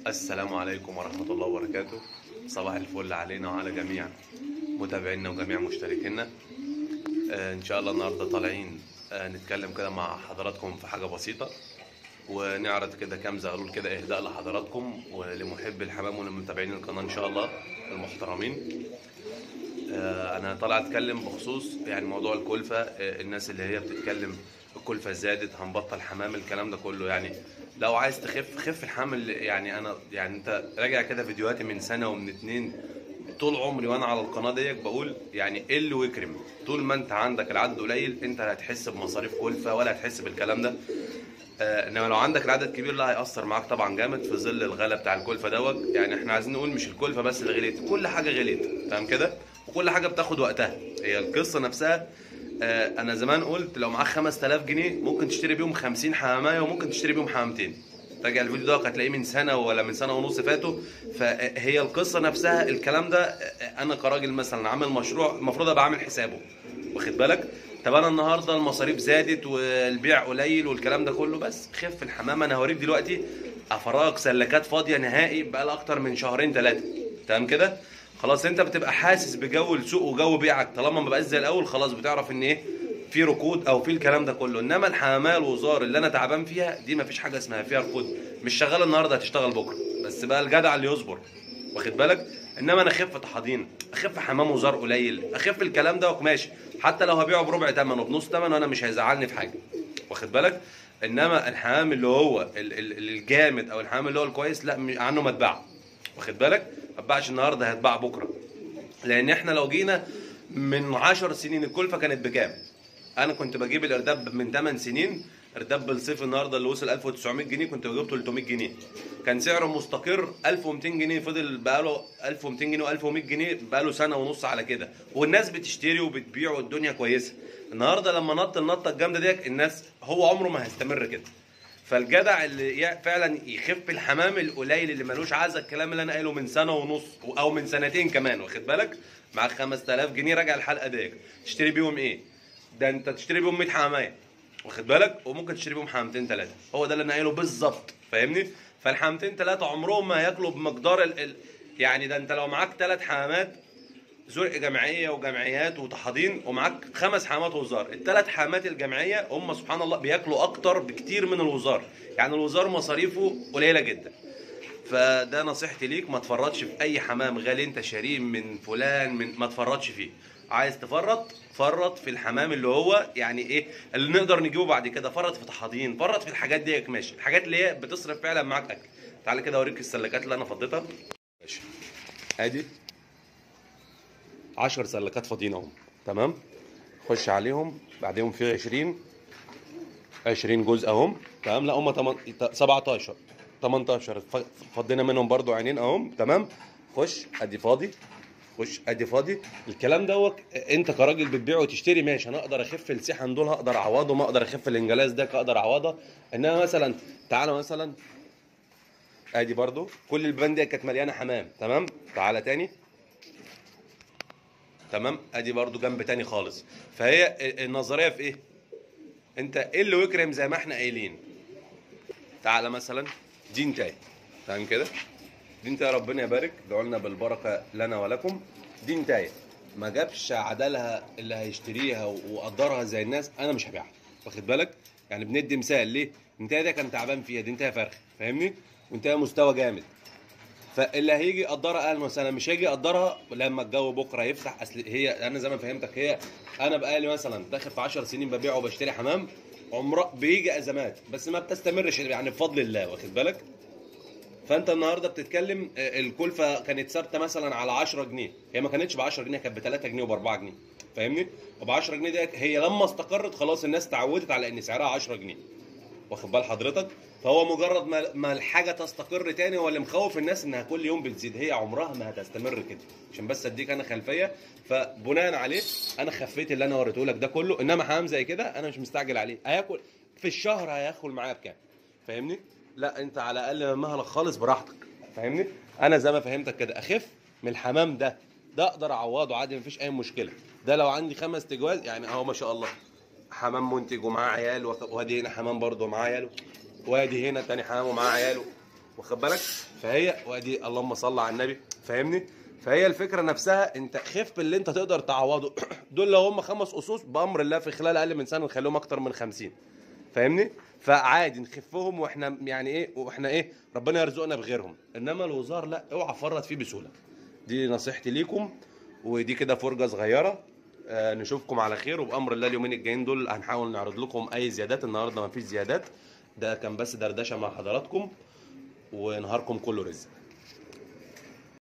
السلام عليكم ورحمة الله وبركاته. صباح الفل علينا وعلى جميع متابعينا وجميع مشتركينا. ان شاء الله النهارده طالعين نتكلم كده مع حضراتكم في حاجة بسيطة، ونعرض كده كام زغلول كده اهداء لحضراتكم ولمحب الحمام ولمتابعين القناة ان شاء الله المحترمين. انا طالع اتكلم بخصوص يعني موضوع الكلفة، الناس اللي هي بتتكلم الكلفة زادت هنبطل حمام، الكلام ده كله. يعني لو عايز تخف خف الحمام. يعني انا يعني انت راجع كده فيديوهاتي من سنة ومن اتنين، طول عمري وانا على القناة ديت بقول يعني قل واكرم. طول ما انت عندك العدد قليل انت لا هتحس بمصاريف كلفه ولا هتحس بالكلام ده. انما لو عندك العدد كبير لا هيأثر معاك طبعا جامد في ظل الغلا بتاع الكلفة دوت. يعني احنا عايزين نقول مش الكلفة بس اللي غليت، كل حاجة غليت، تمام كده، وكل حاجة بتاخد وقتها. هي القصة نفسها. انا زمان قلت لو معاك 5000 جنيه ممكن تشتري بيهم 50 حماميه وممكن تشتري بيهم حمامتين. راجع الفيديو ده هتلاقيه من سنة ولا من سنة ونص فاتوا. فهي القصة نفسها الكلام ده. انا كراجل مثلا عامل مشروع المفروض ابقى عامل حسابه، واخد بالك؟ طب انا النهارده المصاريف زادت والبيع قليل والكلام ده كله، بس خف الحمامة. انا هوريك دلوقتي افراغ سلكات فاضية نهائي بقى اكتر من شهرين ثلاثة، تمام كده؟ خلاص انت بتبقى حاسس بجو السوق وجو بيعك، طالما ما بقاش زي الاول خلاص بتعرف ان ايه في ركود او في الكلام ده كله. انما الحماميه الوزار اللي انا تعبان فيها دي ما فيش حاجة اسمها فيها ركود، مش شغالة النهارده هتشتغل بكره، بس بقى الجدع اللي يصبر، واخد بالك؟ انما انا اخف طحادين، اخف حمام وزار قليل، اخف الكلام ده ماشي، حتى لو هبيعه بربع ثمنه وبنص ثمنه انا مش هيزعلني في حاجة، واخد بالك؟ انما الحمام اللي هو الجامد او الحمام اللي هو الكويس لا عنه ما اتباع، واخد بالك؟ ما اتباعش النهارده هيتباع بكره. لان احنا لو جينا من 10 سنين الكلفة كانت بكام؟ انا كنت بجيب الارداب من 8 سنين، ارداب بالصيف النهارده اللي وصل 1900 جنيه كنت بجيبه 300 جنيه، كان سعره مستقر 1200 جنيه، فضل بقاله 1200 جنيه و1100 جنيه بقاله سنة ونص على كده، والناس بتشتري وبتبيع والدنيا كويسة. النهارده لما نط النطه الجامدة ديت الناس هو عمره ما هيستمر كده. فالجدع اللي فعلا يخف الحمام القليل اللي ملوش عازة، الكلام اللي انا قايله من سنة ونص او من سنتين كمان، واخد بالك؟ معاك 5000 جنيه راجع الحلقة ديت تشتري بيهم ايه؟ ده انت تشتري بيهم 100 حماميه، واخد بالك؟ وممكن تشتري بيهم حمامتين ثلاثة، هو ده اللي انا قايله بالظبط، فاهمني؟ فالحمامتين ثلاثة عمرهم ما هياكلوا بمقدار يعني ده انت لو معاك 3 حمامات زرق جمعية وجمعيات وطحادين ومعاك 5 حمامات وزار، الثلاث حمامات الجمعية هم سبحان الله بياكلوا اكتر بكتير من الوزار، يعني الوزار مصاريفه قليله جدا. فده نصيحتي ليك، ما تفرطش في اي حمام غالي انت شاريه من فلان، من ما تفرطش فيه. عايز تفرط فرط في الحمام اللي هو يعني ايه اللي نقدر نجيبه بعد كده، فرط في طحادين، فرط في الحاجات دي ماشي، الحاجات اللي هي بتصرف فعلا معاك اكل. تعالى كده اوريك السلكات اللي انا فضيتها. ماشي، ادي 10 سلكات فاضيين اهم، تمام؟ خش عليهم بعدهم في 20 جزء اهم، تمام؟ لا هم 17 18 فضينا منهم برضو عينين اهم، تمام؟ خش ادي فاضي، خش ادي فاضي. الكلام دوت انت كراجل بتبيع وتشتري ماشي، انا اقدر اخف السيحن دول هقدر اعوضه، ما اقدر اخف الانجلاز ده اقدر اعوضه. انما مثلا تعالى مثلا ادي برضو كل البان دي كانت مليانة حمام، تمام؟ تعالى تاني، تمام؟ ادي برضو جنب تاني خالص. فهي النظرية في ايه؟ انت ايه اللي وكرم زي ما احنا قايلين. تعالى مثلا دي انتهي، تمام كده؟ دي انتهي، ربنا يبارك، ادعوا لنا بالبركة لنا ولكم. دي انتهي، ما جابش عدلها اللي هيشتريها وقدرها زي الناس، انا مش هبيعها، واخد بالك؟ يعني بندي مثال ليه؟ انتهي ده كان تعبان فيها، دي انتهي فرخ، فاهمني؟ وانتهي مستوى جامد. فاللي هيجي يقدرها اهلا وسهلا، مش هيجي يقدرها لما الجو بكره يفتح. اصل هي انا زي ما فهمتك، هي انا بقالي مثلا داخل في 10 سنين ببيع وبشتري حمام، عمره بيجي ازمات بس ما بتستمرش يعني بفضل الله، واخد بالك؟ فانت النهارده بتتكلم الكلفة كانت ثابتة مثلا على 10 جنيه، هي ما كانتش ب 10 جنيه، كانت ب 3 جنيه وب 4 جنيه، فاهمني؟ وب 10 جنيه دي هي لما استقرت خلاص الناس اتعودت على ان سعرها 10 جنيه، واخد بال حضرتك؟ فهو مجرد ما الحاجة تستقر تاني، هو اللي مخوف الناس انها كل يوم بتزيد، هي عمرها ما هتستمر كده. عشان بس اديك انا خلفية، فبناء عليه انا خفيت اللي انا وريته لك ده كله. انما حمام زي كده انا مش مستعجل عليه، هياكل في الشهر هياكل معايا بكام، فاهمني؟ لا انت على الاقل من مهلك خالص براحتك، فاهمني؟ انا زي ما فهمتك كده اخف من الحمام ده، ده اقدر اعوضه عادي مفيش اي مشكلة. ده لو عندي 5 تجواز يعني اهو ما شاء الله حمام منتج ومعاه عيال، وادي هنا حمام برده معاه عياله، وادي هنا تاني حمام ومعاه عياله، واخد بالك؟ فهي وادي اللهم صل على النبي، فاهمني؟ فهي الفكرة نفسها انت خف اللي انت تقدر تعوضه. دول لو هم 5 قصوص بامر الله في خلال اقل من سنة نخليهم اكتر من 50، فاهمني؟ فعادي نخفهم واحنا يعني ايه، واحنا ايه، ربنا يرزقنا بغيرهم. انما الوزار لا، اوعى فرط فيه بسهولة. دي نصيحتي ليكم، ودي كده فرجه صغيرة. نشوفكم على خير، وبامر الله اليومين الجايين دول هنحاول نعرض لكم اي زيادات. النهارده مفيش زيادات، ده كان بس دردشة مع حضراتكم، ونهاركم كله رزق.